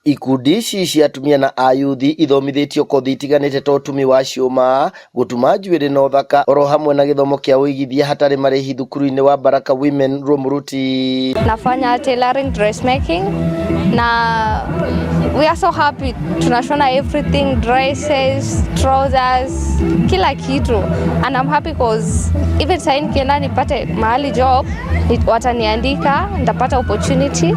Ikundi ici cia atumia na ayuthi ithomithĩtio kothi itiganĩte ta ũtumi wa ciũma, gũtuma njuĩrĩ na ũthaka oro hamwe na gĩthomo kĩa ũigithia hatarĩ marĩhi thukuru-inĩ wa Baraka Women Rumuruti. Nafanya tailoring, dressmaking na we are so happy, tunashona everything, dresses, trousers, kila kitu, and I'm happy cause even sasa nikienda nipate mahali job wataniandika, nitapata opportunity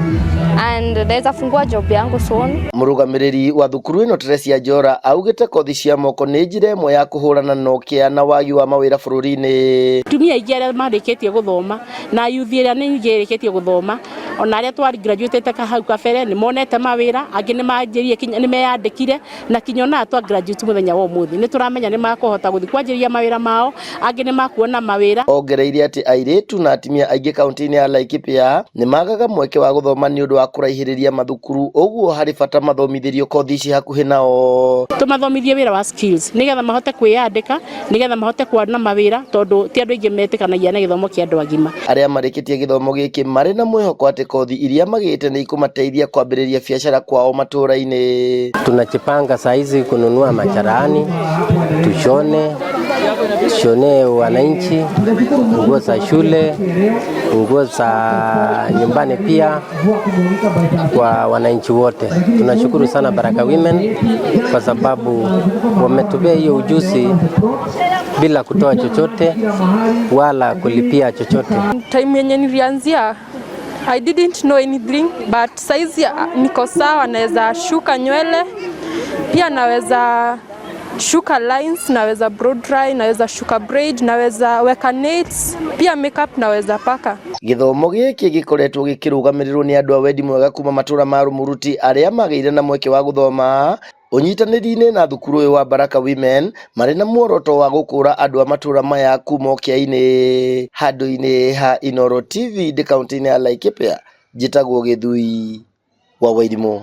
and naweza fungua job yangu soon. Mũrũgamĩrĩri wa thukuru ĩno Teresia Njora augĩte kothi cia moko nĩ njĩra ĩmwe ya kũhũrana na ũkĩa na wagi wa mawĩra bũrũri-inĩ. Atumia aingĩ arĩa marĩkĩtie gũthoma na yuthi ĩrĩa nĩ nyingĩ ĩrĩkĩtie gũthoma, ona arĩa twa graduate hau kabere nĩ monete mawĩra, angĩ nĩ manjĩrie kinya nĩ meyandĩkire, na kinya ona twa graduate mũthenya wa ũmũthĩ nĩ tũramenya nĩ makũhota gũthiĩ kwanjĩrĩria mawĩra mao, angĩ nĩ makuona mawĩra. Ongereire atĩ airĩtu na atumia aingĩ kaunti-inĩ ya Laikipia nĩ magaga mweke wa gũthoma nĩ ũndũ wa kũraihĩrĩria mathukuru, ũguo harĩ bata mathomithĩrio kothi ici hakuhĩ nao. Tũmathomithie wĩra wa skills nĩgetha mahote kwĩyandĩka, nĩgetha mahote kuona mawĩra, tondũ ti andũ aingĩ metĩkanagia na gĩthomo kĩa andũ agima. Arĩa marĩkĩtie gĩthomo gĩkĩ marĩ na mwĩhoko atĩ kothi iria magĩte nĩ ikũmateithia kwambĩrĩria biacara kwao matũra-inĩ. Tunajipanga saa hizi kununua macharani tushone, tushonee wananchi nguo za shule, nguo za nyumbani pia kwa wananchi wote. Tunashukuru sana Baraka Women kwa sababu wametupea hiyo ujuzi bila kutoa chochote wala kulipia chochote. Time yenye nilianzia, I didn't know anything, but saizi niko sawa, naweza shuka nywele pia, naweza shuka lines, naweza blow dry, naweza shuka braid, naweza weka nails, pia makeup naweza paka. Gĩthomo gĩkĩ gĩkoretwo gĩkĩrũgamĩrĩrwo nĩ andũ a wendi mwega kuma matũra ma Rumuruti arĩa magĩire na mweke wa gũthoma ũnyitanĩri-inĩ na thukuru ũyũ wa Baraka Women, marĩ na muoroto wa gũkũra andũ a matũra maya kuma ũkĩa-inĩ. Handũ-inĩ ha Inooro TV ndĩ kaunti-inĩ ya Laikipia, njĩtagwo Gĩthui wa Wairimũ.